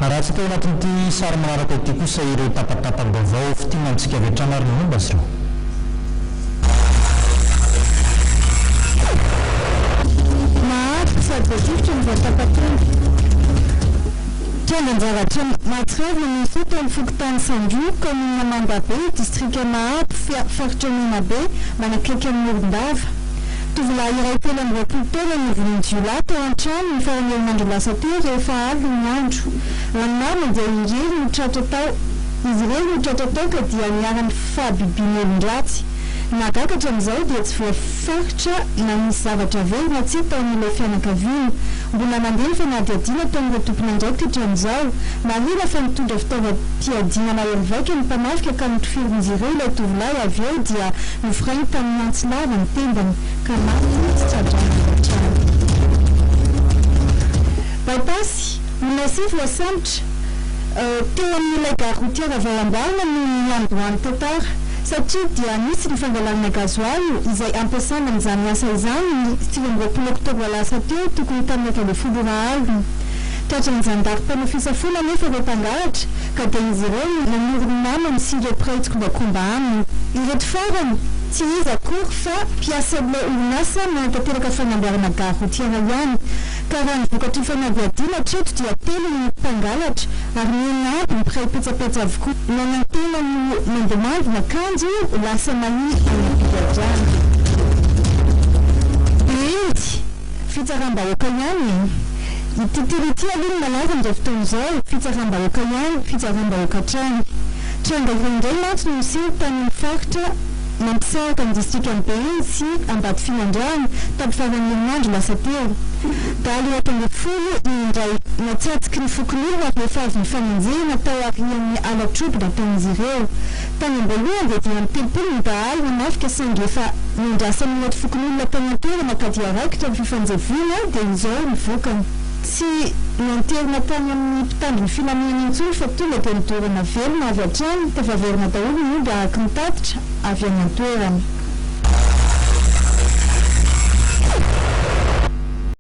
Arahantsika ao anatin'ity sary manaraka ity kosa ireo tapatapam-baovao fintinantsika avy hatrany ary ny momba azy ireo. Maharitra sady voatifitra ny voatapatondro. Trangan-javatra mahatsiravina no niseho tao amin'ny fokontany Sandroa, kaominina Mandabe, distrika Mahabo, faritra Menabe, manakaiky an'i Morondava. Tovolahy iray 23 taona novonoin'ny jiolahy tao an-trano ny faran'ny herinandro lasa teo rehefa alina ny andro. Raha ny marina dia irery no tratra tao izy irery no tratra tao ka dia niharan'ny fahabibian'ny olon-dratsy. Ny nahagaga hatramin'izao dia tsy voafaritra na nisy zavatra very na tsia tao amin'ilay fianakaviana. Mbola mandeha ny fanadihadiana ataon'ireo tompon'andraikitra hatramin'izao. Marihina fa nitondra fitaovam-piadiana mahery vaika ny mpanafika ka notifirin'izy ireo ilay tovolahy avy eo dia Nofirainy tamin'ny antsy lava ny tendany ka maty tsy tsa-drano avy hatrany. Bypass, olona sivy voasambotra teo amin'ilay gare routière vao amboarina no niandohan'ny tantara satria dia nisy ny fangalarana gasoil izay ampiasana amin'izany asa izany ny 29 oktobra lasa teo tokony tamin'ny 11 ora alina. Tratran'ny zandary mpanao fisafoana anefa ireo mpangalatra ka dia izy ireo no nanoro ny namany sy ireo mpiray tsikombakomba aminy. Ireto farany, tsy iza akory fa mpiasan'ilay orinasa nanatanteraka fanamboarana gare routière ihany. Ka raha ny vokatry ny fanadihadiana hatreto dia telo ny mpangalatra ary ny enina ambiny mpiray petsapetsa avokoa. Nanantena ny ho mandimandina kanjo lasa nania any am-pigadrana. Behenjy. Fitsaram-bahoaka ihany e! Ity teny ity aloha no malaza amin'izao fotoana izao, fitsaram-bahoaka ihany, fitsaram-bahoaka hatrany. Tranga iray indray mantsy no niseho tany amin'ny faritra mampisaraka ny distrikan'i Behenjy sy Ambatofinandrahana, tamin'ny faran'ny herinandro lasa teo. Dahalo 11 no indray natsatsiky ny fokonolona rehefa avy nifanenjehina tao aorian'ny halatr'omby nataon'izy ireo. Tany am-boalohany dia 35 ny dahalo nanafika saingy efa Nandrasan'ireto fokonolona tany an-toerana ka dia raikitra ny fifanjevoana dia izao ny vokany. Tsy nanterina tany amin'ny mpitandro ny filaminana intsony fa tonga dia nodorana velona avy hatrany, tafaverina daholo ny omby araka ny tatitra avy any an-toerana.